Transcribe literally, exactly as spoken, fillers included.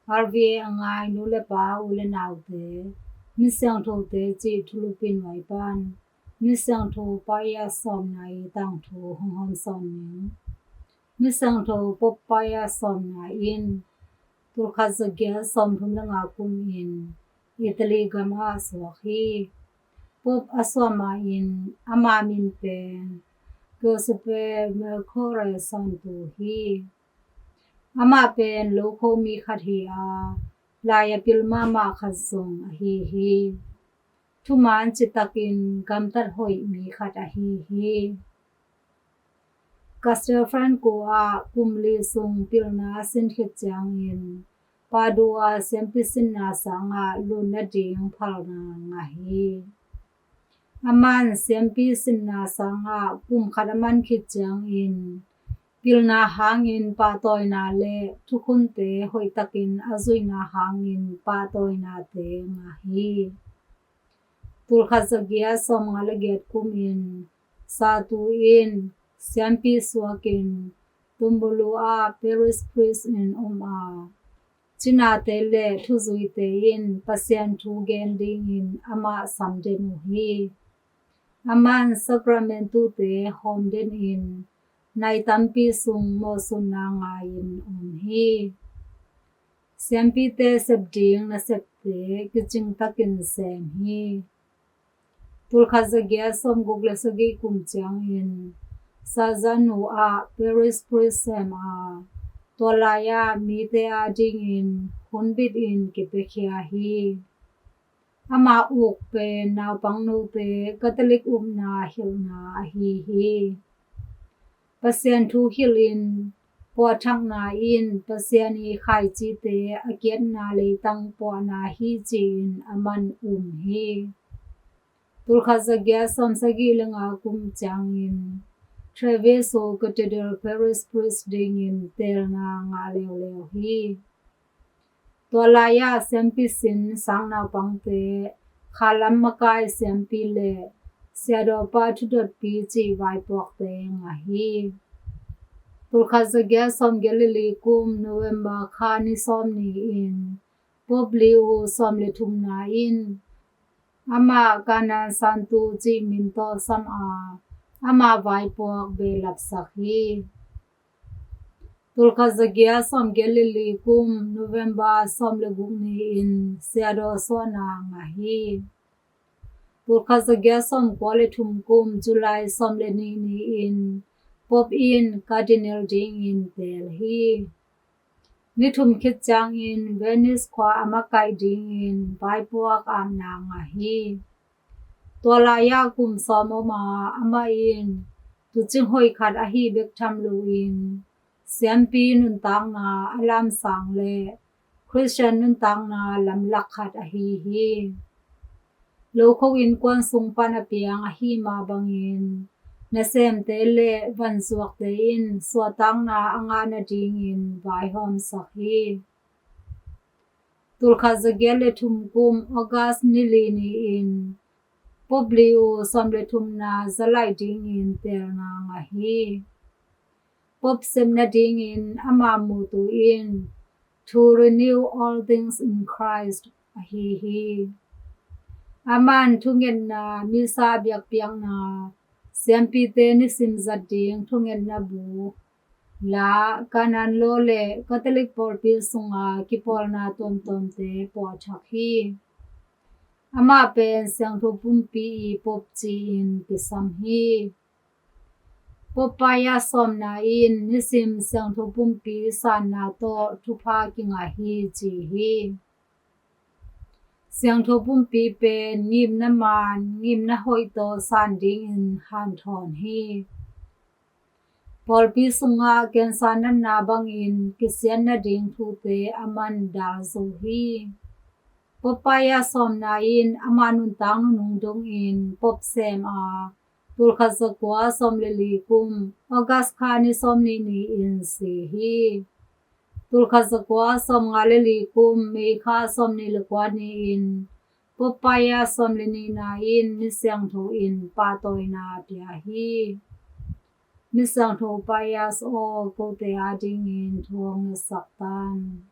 R V A a ngai nu le pa, u le naute, misiangthote cih thulupi nuai pan misiangtho Pius sawmna i tangthu hong hawmsawn ning. Misiangtho Pope Pius sawmna in tulkhat zagiat sawmthum le nga kumin Italy gam ah suak hi. Pope a suah ma-in ama min pen Giuseppe Melchiorre Santu hi. Amah pen lokho mi khat hi a, lai a pil mahmah khat zong ahi hi. Thuman citakin gamtat hoih mi khat ahi hi. Castelfranco ah kum li sung pilna sin khit ciangin Padua siampi sinna sangah lut nading phalna ngah hi. Aman siampi sinna sangah kum khat a man khit ciangin pilna hangin pahtawina le thukhunte hoihtakin a zuihna hangin pahtawinate ngah hi. Tulkhat zagiat sawmnga le giat kumin Santu in siampi suakin Tumbulu ah parish priest in om a, cinate le thuzuite in Pasian thu gen dingin amah samden uh hi. Aman sakramentute hawmdenin nai tampi sung mawhsutna ngai-in om hi. Siampite sep ding nasepte kicingtakin sem hi. Tulkhat zagiat sawmguk le sagih kum ciangin Sarzano ah parish priest sem a, tua lai-ah mite adingin hun bitin kipiakhia hi. Ama uk pen naupangnote Catholic upna hilhna ahi hi. Pasian thu hilhin puahthakna in Pasian i khaicite a kiatna leitang puahna hi ci-in aman um hi. Tulkhat zagiat sawmsagih le nga kum ciangin Treviso Cathedral parish priest dingin teelna ngah leuleu hi. Tua lai-ah siampi sin sang naupangte, khalam makai siampi le siadawpa thudotpi cih vaipuakte ngah hi. Tulkhat zagiat sawmgiat le li kum November kha ni sawm ni-in Pope Leo sawm le thumna in amah Canan Santu cih min tawh sam a, ama vaipuak behlapsak hi. Tulkhat zagiat sawmgiat le li kum November sawm le guk ni-in siadaw suahna ngah hi. Tulkhat zagiat sawmkua le thum kum July sawm le ni ni-in Pope in Cardinal dingin teel hi. Ni thum khit ciangin Venice khua a makaih dingin vaipuak apna ngah hi. Tua lai-ah kum sawm om a, amah in tuucing hoih khat ahi bek tham loin siampi nuntakna a lamsang le Khristian nuntakna lamlak khat ahi hi. Lokho innkuan sung pan a piang ahi mah bangin nasemte le vanzuakte in suahtakna a ngah nadingin vaihawmsak hi. Tulkhat zagiat le thum kum August ni li ni-in Pope Leo sawm le thumna zalaih dingin teelna ngah hi. Pope sep nadingin ama mutu in To Renew All Things in Christ ahi hi. Aman thungetna, misa biakpiakna, siampite nisim zat ding thungetna bu, la, Canon Law le Catholic pawlpi sunga kipawlna tuamtuamte puahthak hi. Amah pen Siangtho Pumpi i Pope ci-in kisam hi. Pope Pius sawmna in nisim Siangtho Pumpi sanna tawh thupha kingah hi ci hi. Siangtho Pumpi pen ngimna man, ngimna hoih tawh san dingin hanthawn hi. Pawlpi sungah cancer natna bangin kisiat nading thute aman dal zo hi. Pope Pius sawmna in ama nuntak nunung dongin Pope sem a, tulkhat zakua sawm le li kum August kha ni sawm nih ni-in si hi. Tulkhat zakua sawmnga le li kum May kha sawm nih le kua ni-in Pope Pius sawm le nihna in misiangtho in pahtawina pia hi. Misiangtho Pius aw, kote adingin thu hong ngetsak tan.